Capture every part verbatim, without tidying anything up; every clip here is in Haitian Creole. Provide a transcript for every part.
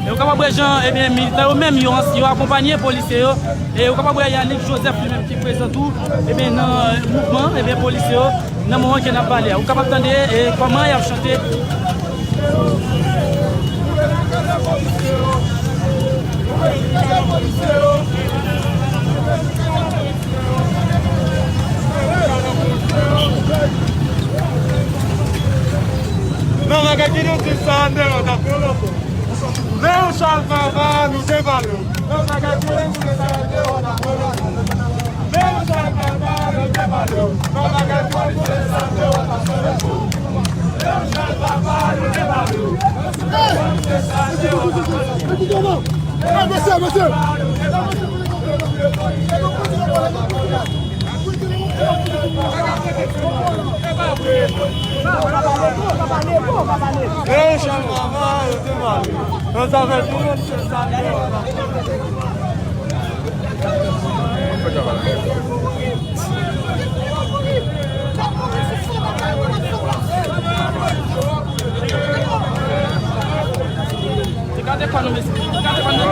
E ou kapab wè jan, ebyen, militan yo menm, yo, yo akonpanye polisye yo. E ou kapab wè Yanick Joseph li menm ki prezan tou, ebyen, nan, eh, mouvman, ebyen, polisye yo, nan moman ke n ap pale a. Ou kapab tande, eh, kòman y ap chante. Nan bagay ki nou di sa, an deyo, ta pran lòt. Men yon chal papa, nou te pale w. Nan bagay ki nou di sa, an deyo, ta pran lòt. Men yon chal papa, nou te pale w. Nan bagay ki nou di sa, an deyo, ta pran lòt. Men yon chal papa, nou te pale w. Mesye, mesye. Gade kò nou, mesye. Gade kò nou.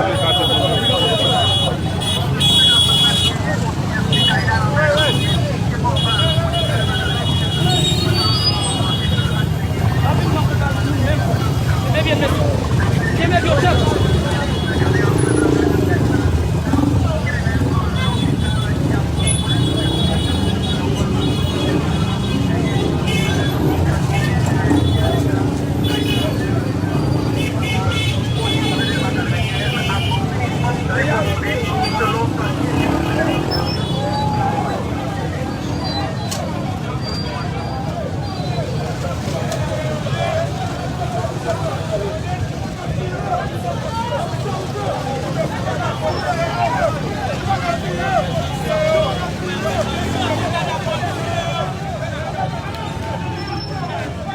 Rapidman, nou menm. Kenbe byen, mesye. Kenbe byen, chèf.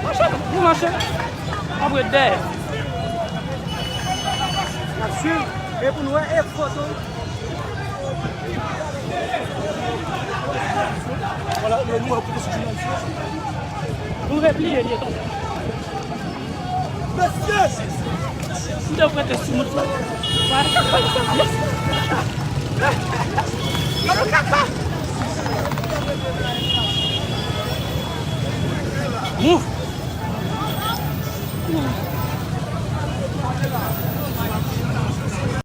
Mache, nou mache. Apre dèyè. N ap swiv. E pou nou wè, e foto. Vwala, nou, nou wè kote sou jounalis yo. Nou repliye, lye tonbe. Mesye! M te prete sou mout la. Move!